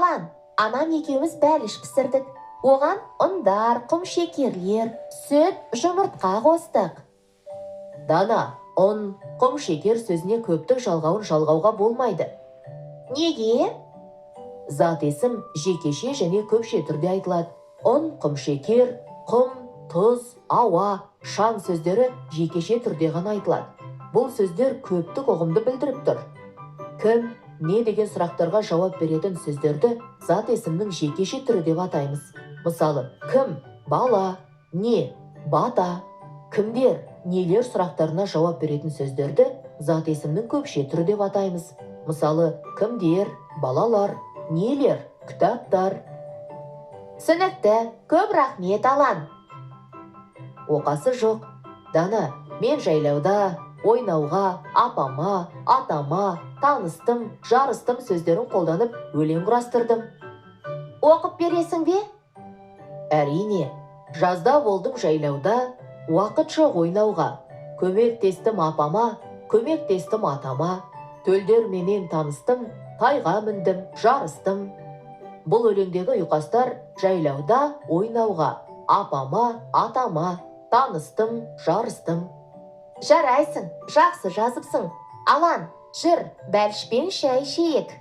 Алан, анам екеуміз бәліш пісірдік. Оған ұндар, құмшекерлер, сүт, жұмыртқа қостық. Дана, ұн, құмшекер сөзіне көптік жалғауын жалғауға болмайды. Неге? Зат есім жекеше және көпше түрде айтылады. Ұн, құмшекер, құм, тұз, ауа, шаң сөздері жекеше түрде ғана айтылады. Бұл сөздер көптік ұғымды білдіріп тұр. Кім, не деген сұрақтарға жауап беретін сөздерді зат есімнің жекеше түрі деп атаймыз. Мысалы, кім, бала, не, бата, кімдер, нелер сұрақтарына жауап беретін сөздерді зат есімнің көпше түрі деп атаймыз. Мысалы, кімдер, балалар, нелер, кітаптар. Түсінікті, көп рахмет, Алан. Оқасы жоқ. Дана, мен жайлауда, ойнауға, апама, атама, таныстым, жарыстым сөздерін қолданып өлең құрастырдым. Оқып бересің бе? Әрине, жазда болдым жайлауда, уақыт жоқ ойнауға. Көмектестім апама, көмектестім атама. Төлдерменен таныстым, тайға міндім, жарыстым. Бұл өлеңдегі ұйқастар жайлауда ойнауға, апама, атама, таныстым, жарыстым. Жарайсың, жақсы жазыпсың. Алан, жүр, бәлішпен шай ішейік.